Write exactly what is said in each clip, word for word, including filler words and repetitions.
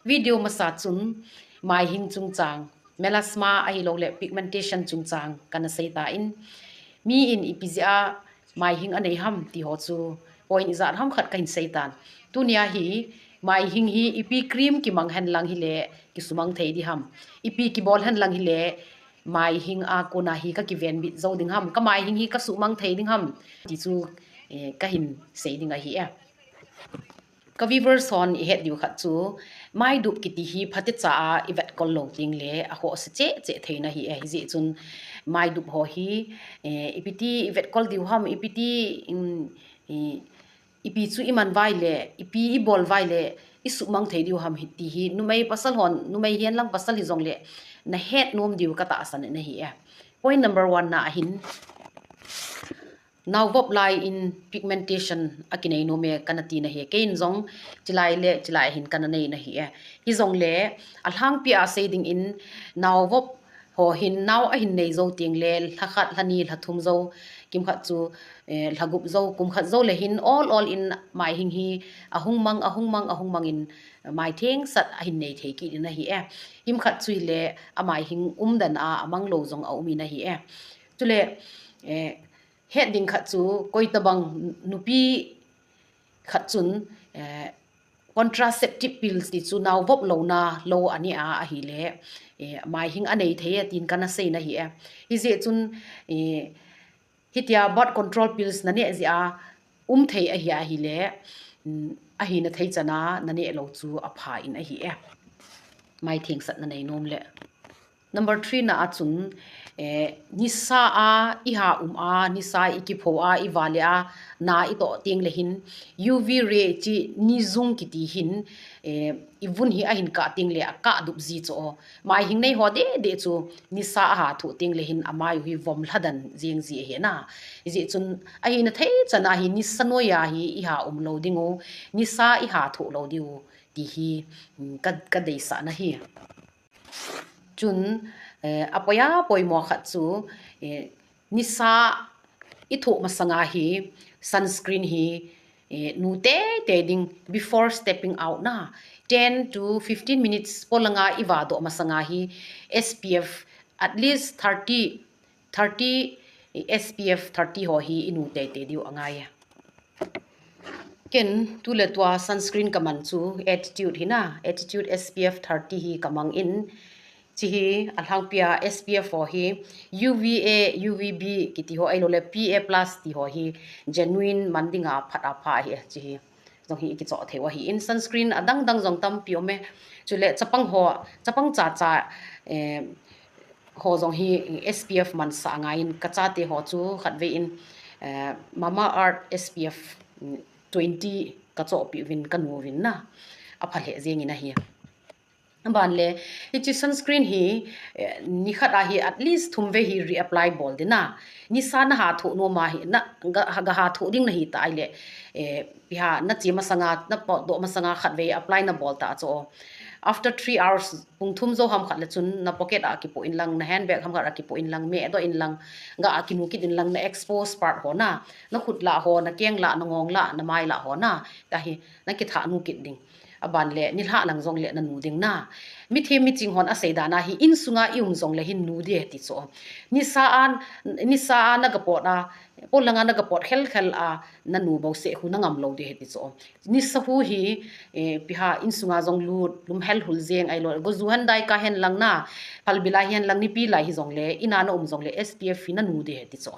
Video masa chun maihing chungchang, melasma ahilou le pigmentation chungchang kana sei tan, mi in ipi jeh a maihing anei ham ti ho chu point ijat ham khat kahin sei tan. Tunia hi maihing hi ipi cream kimang hen lang hile kisumang thei di ham, ipi kibol hen lang hile maihing a kona hi kakiven bit jou ding ham, ka maihing hi kasumang thei ding ham ti chu, eh, kahin sei ding ahi e. Ka viewers hon ihet diu khat chu, maidup kiti hi phatecha a ivetkol lou teng le akhoh se cheh cheh theina ahi e. Hijeh chun maidup ho hi, eh, ipi ti ivetkol diu ham, ipi ti, um, i, ipi chu iman vai le, ipi ibol vai le isumang thei diu ham ti hi numei pasal hon, numei hihen lang pasal hijong le nahet nom diu katahsan ahi e. Point number one na ahin, naovop lai in pigmentation akinei nom e kana tina ahi. Kei in jong chilai le chilai hin kana neina ahi e. Hijong le alhangpi a sei ding in naovop ho hin nao ahin nei jou teng le lha khat, lha ni, lha thum jou, kimkhat chu, eh, lha gup jou, kum khat jou le hin ol ol in maihing hi ahung mang, ahung mang, ahung mang in mai thengsat ahin nei thei kit in ahi e. Kimkhat chu hile amaihing umdan a amang lou jong aum in ahi e. Chule, eh, het ding khat chu koitabang nupi khat chun, eh, contraceptive pills ti chu naovop louna lou aneh a ahile, eh, maihing anei thei e tin kana seina ahi e. Hijeh chun, eh, hitia birth control pills naneh jeh a um thei ahi ahile, um, ahina thei chan a naneh lou chu apha in ahi e. Mai thengsat nanei nom le. Number three na a chun, eh, nisa a iha um a, nisa ikipho a, ivale a, na itoh teng le hin, U V ray chi nijung kiti hin, eh, ivun hi ahin kah teng le akah dup ji chu. Maihing nei ho deh deh chu nisa aha thoh teng le hin amai u hi vom lhadan jeng ji ahi na. Hijeh chun ahina thei chan a hi nisa noiya hi iha um lou ding u, nisa iha thoh lou diu ti hi, um, ka, kadeisahna ahi. Chun, eh, apoi a poimo khat chu, eh, nisa ithoh masanga hi sunscreen hi, eh, nu teitei ding before stepping out na. Ten to fifteen minutes polanga ivadoh masanga hi S P F at least thirty, thirty, S P F thirty ho hi inu teitei diu angai e. Ken tule tua sunscreen kaman chu Attitude hi na, Attitude S P F thirty hi kamang in, chi hi alhangpia S P F ho hi U V A, U V B kiti ho ahilou le P A plus ti ho hi genuine man dinga phat apha ahi e, chi hi jong hi ikichoh thei u ahi in, sunscreen adang dang jong tampi um e. Chule chapang ho, chapang cha cha, eh, ho jong hi S P F mansa angai in, kachate ho chu khatvei in, eh, Mamaearth S P F twenty kachohpeh uvin kanu uvin na, apha lheh jeng in ahi. Aban le, hichi sunscreen hi, eh, nikhat a hi at least thum vei hi reapply bol ding na. Nisa naha thoh nom a hi, na, ga, gaha thoh ding nahi ta ahile, eh, ipi ham, nache masanga, napotdoh masanga khatvei apply nabol ta chu. After three hours, pung thum jou ham khat le chun na pocket a kipoh in lang, na handbag ham khat a kipoh in lang, mehdoh in lang, ga a kinu kit in lang, na expose part ho na, nakhut lah ho, nakeng lah, nangong lah, namai lah ho na, tia hi nakithah nu kit ding. Aban le nilhah lang jong le nanu ding na. Mithem miching hon asei dan a hi insunga ium jong le hin nu ding ahi ti chu. Nisa a, nisa a nagapot a, polanga nagapot khel khel a nanu bouseh khu nangam lou ding ahi ti chu. Nisa khu hi, eh, ipi ham, insunga jong lut, lumhel hul jeng ahilou, goju hen daika hen lang na, phalbi lai hen lang nipi lai hijong le, ina naum jong le S P F hi nanu ding ahi ti chu.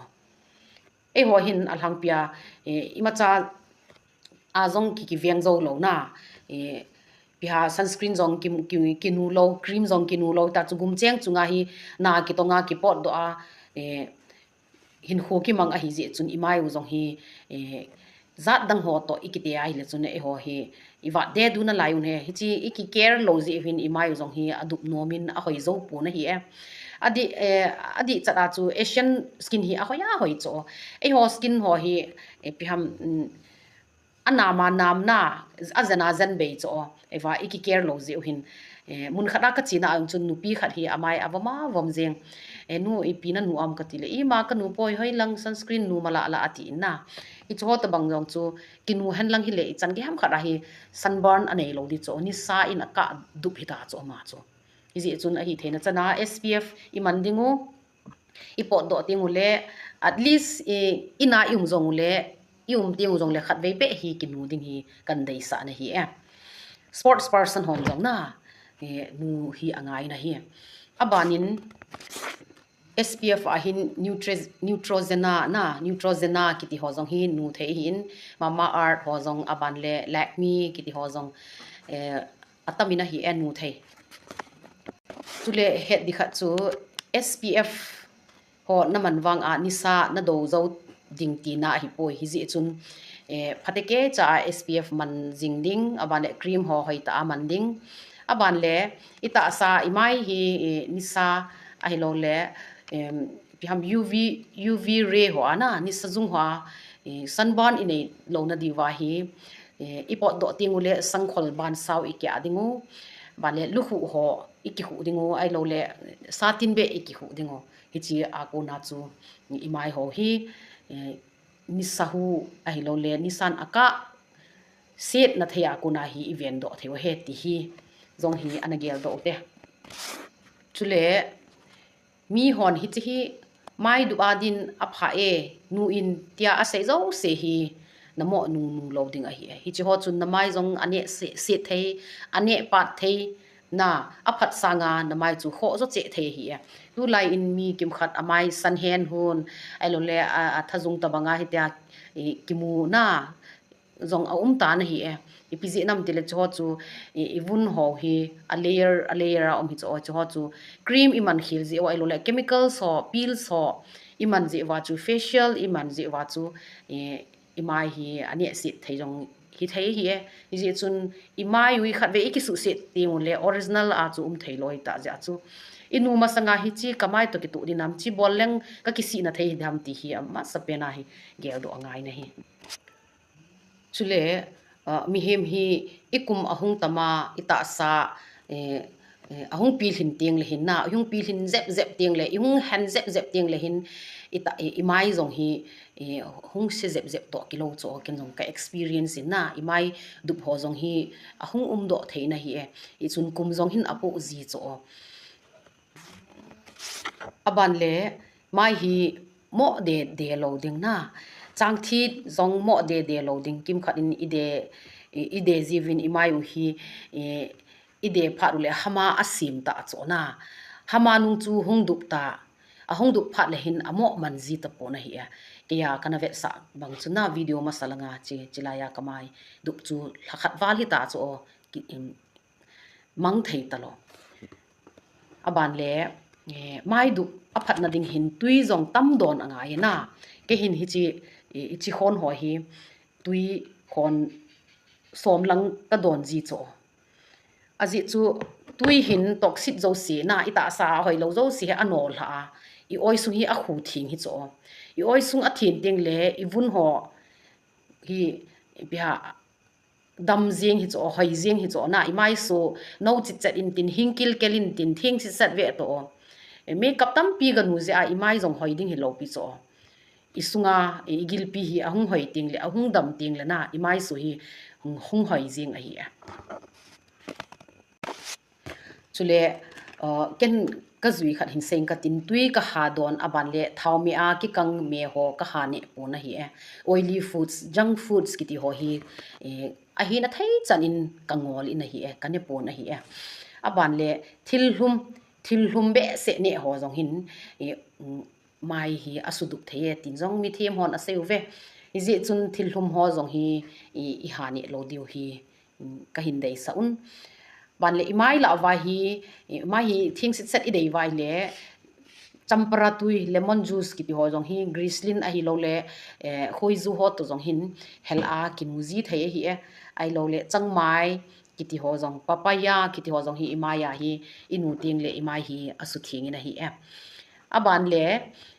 Eiho hin alhangpia, eh, imacha a jong ki, kiveng jou lou na, eh, ipi ham sunscreen jong ki, ki, kinu lou, cream jong kinu lou, tia chu gumcheng chunga hi na kitonga kipotdoh a, eh, hinkho kimang ahi jeh chun imai u jong hi, eh, jat dang ho toh ikiti ahile chun eiho hi ivat de duna lai un ahi. Hichi iki care lou jeh u hin imai u jong hi adup nom in ahoi jou pon ahi e. Adih, eh, adih chat a chu Asian skin hi ahoi ahoi chu. Eiho skin ho hi, eh, ipi ham, mm, anam a nam na, ajen a jen bei chu. Eiva iki care lou jeh u hin, eh, mun khat a kache na a chun nupi khat hi amai avom avom jeng. Eh, nu ipi nanu ham kati le, ima kanu poi, hoi lang sunscreen nu mala la ati in na. Hichu ho tabang jong chu kinu henlang hile ichan gei ham khat a hi sunburn anei lou ding chu, nisa in akah dup hita chu ama chu. Hijeh chun ahi theina chana S P F iman ding u, ipotdoh teng u le, at least i, ina ium jong u le, ium teng u jong le khatvei beh hi kinu ding hi kadeisah na hi e. Sports person hon jong na, e, nu hi angai na hi. Abanin S P F ahin neutre-, Neutrogena na, Neutrogena kiti ho jong hi nu thei hin, Mamaearth ho jong aban le Lakme kiti ho jong, eh, atamin ahi e nu thei. Chule het ding khat chu S P F ho naman vang a nisa nado jou ding tina ahipoi. Hijeh chun, eh, phatecha a S P F man jing ding, aban le cream ho hoitah a man ding. Aban le itahsa imai hi, eh, nisa ahilou le, em, ipi ham U V, U V ray ho a na, nisa jung ho a, eh, sunburn inei louna diuva hi, eh, ipotdoh teng u le sangkhol ban sao ikia ding u, aban le lukhuh ho ikikhuh ding u, ahilou le satin beh ikikhuh ding u. Hiche a kona chu imai ho hi, eh, nisa hu ahilou le nisan akah setna thei a kona hi ivendoh thei u ahi ti hi jong hi ana geldoh u te. Chule mihon hiche hi mai dup a din apha e, nu in tia asei jouse hi namo nung nung lou ding ahi e. Hiche ho chun namai jong aneh se, se thei, aneh pat thei, na, aphat sanga namai chu khoh jo cheh thei ahi e. Tulai in mi kimkhat amai san hen hun, ahilou le a, athajung tabanga hitia, i, kimu na, jong aum tan ahi e. Ipi jeh ham itile chuho chu, i, ivun ho hi a layer, a layer a um hi chu, chuho chu cream iman khel jeh uva ahilou le chemicals ho, pills ho iman jeh uva chu, facial iman jeh uva chu, i, imai hi aneh set thei jong hithei ahi e. Hijeh chun imai u hi khatvei ikisuhset teng u le original a chu um thei lou ahi tah jeh a chu, inu masanga hiche kamai toh kitoh ding ham, hiche bol leng kakisihna thei ding ham ti hi amasapen a hi geldoh angai na hi. Chule, ah, mihem hi ikum ahung tam a, itahsa, eh, eh, ahung pilhin teng le hin na, ihung pilhin jep jep teng le, ihung hen jep jep teng le hin, ita, eh, imai jong hi, eh, hung se jep jep toh kilou chu, ken jong ka experience in na, imai dup ho jong hi ahung umdoh thei na hi e, hichun kum jong hin apoh ji chu. Aban le, mai hi mo de de lou ding na. Chang thit jong mo de de lou ding. Kimkhat in ide, i, ide jiuvin imai u hi, i, ide phat u le hama asim ta chu na. Hama nung chu hung dup ta. Ahung dup phat le hin amo man ji tapon ahi e. Keiya kana vetsah bang chu na video masa langa che, chelai a kamai dup chu lhakhat val hita chu o. Ki, im, mang thei talou. Aban le, eh, mai dup aphatna ding hin tui jong tam don angai na. Kei hin hiche, i, hiche khon ho hi tui khon som lang kadon ji chu. Ajeh chu tui hin toxic jouse na, itahsa a hoilou jouse hi anol lha a. I oi sung hi akhu theng hi chu. I oi sung athen teng le ivun ho hi ipi ham dam jeng hi chu, hoi jeng hi chu na, imai su nou chitchet in tin, hing kilkel in tin, theng chitchet ve toh. E, makeup tampi ganu jeh a imai jong hoi ding hilou pi chu. Isunga, i, igilpi hi ahung hoi teng le, ahung dam teng le na, imai su hi hung, hung hoi jeng ahi e. Chule, uh, ken kajui khat hin seng katin tui kaha don aban le thao me a kikang me ho kaha neh pon ahi e. Oily foods, junk foods kiti ho hi, eh, ahina thei chan in kangol in ahi e, kane pon ahi e. Aban le thil lhum, thil lhum behseh neh ho jong hin, eh, mm, mai hi asudup thei e, tin jong mithem hon asei uve. Hijeh chun thil lhum ho jong hi, i, iha neh lou diu hi, mm, kahin deisah un. Aban le imai lah uva hi, imai hi theng sitset idei uva ahile, champara tui, lemon juice kiti ho jong hi, glycerin ahilou le, eh, khoiju ho toh jong hin hel a kinu ji thei ahi e. Ahilou le changmai kiti ho jong, papaya kiti ho jong hi imai a hi inu teng le imai hi asutheng in ahi e. Aban le,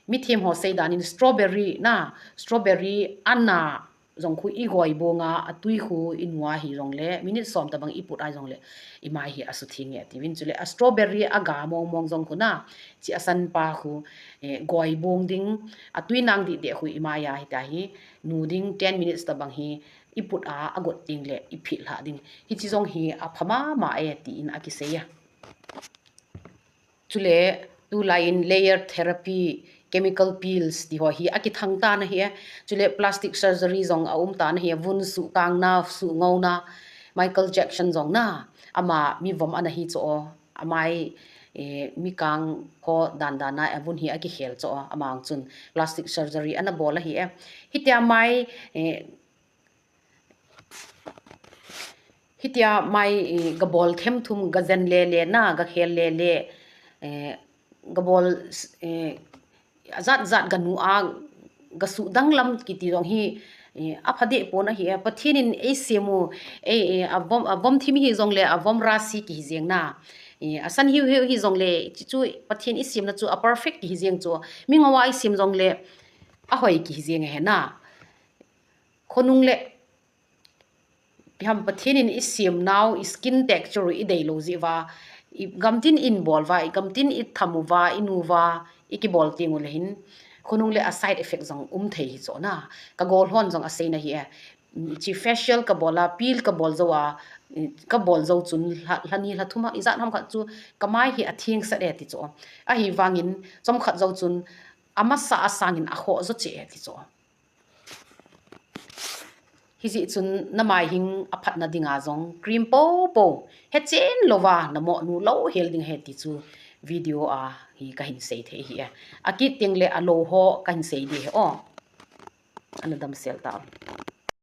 mithem ho sei dan in strawberry na, strawberry ana jong khu i goi bonga, a tui khu i nua hi jongle, minute som tabang i put a jongle, i mai hi a suthing e, tivin chule, a strawberry a ga mong mong jong khu na, chi a san pa khu, eh, goi bong ding, a tui nang di de khu i mai a hi ta hi, nu ding ten minutes tabang hi, i put a, a got ding le, i phit hla ding. Hi chi jong hi a pha mama e, ti in a kisei a. Chule, tulai in laser therapy, chemical peels, ti ho hi a kithang ta na hi e. Chule, plastic surgery jong a um ta na hi e. Vun su kang na, su ngau na, Michael Jackson jong na, ama mi vom ana hi cho, amai, eh, mi kang ho dan dan na, a vun hi a kikhel cho, ama ang chun plastic surgery ana bol a hi e. Hitia mai, eh, Hitia mai, eh, ga bol them thum, ga jen le le na, ga khel le le, eh, ga bol, eh, a jat jat ga nu a, ga su dang lam kiti jong hi, eh, a pha de pon a hi, eh, Pathen in ei sem u, eh, eh, a vom, a vom thim hi jongle, a vom rasi kihi jeng na, eh, a san hiu hiu hi jongle, chi chu Pathen i sem na chu a perfect kihi jeng chu, mi ngau a i sem jongle, a hoi kihi jeng a hi na. Khonung le, Pi ham Pathen in i sem nau, i skin texture i dei lo ji va, i gamtin in bol va, i gamtin i tham u va, i nu va, i kibol ting u le hin, khonung le a side effect jong um thei hi cho na. Ka gol hon jong a sei na hi e. Chi facial ka bol a, peel ka bol jo a, ka bol jo chun hla, hla ni hla thum a, i jat ham khat chu ka mai hi a theng sat e ti cho. A hi vangin, chom khat jo chun, a masa a sangin a kho jo che e ti cho. Hi ji chun na mai hing a phat na dinga jong cream po po he chen lo va na mo nu lo hel ding he ti chu video a hi ka hin sei thei hi e. A kit ting le a lo ho ka hin sei di he o. Ana dam sel ta.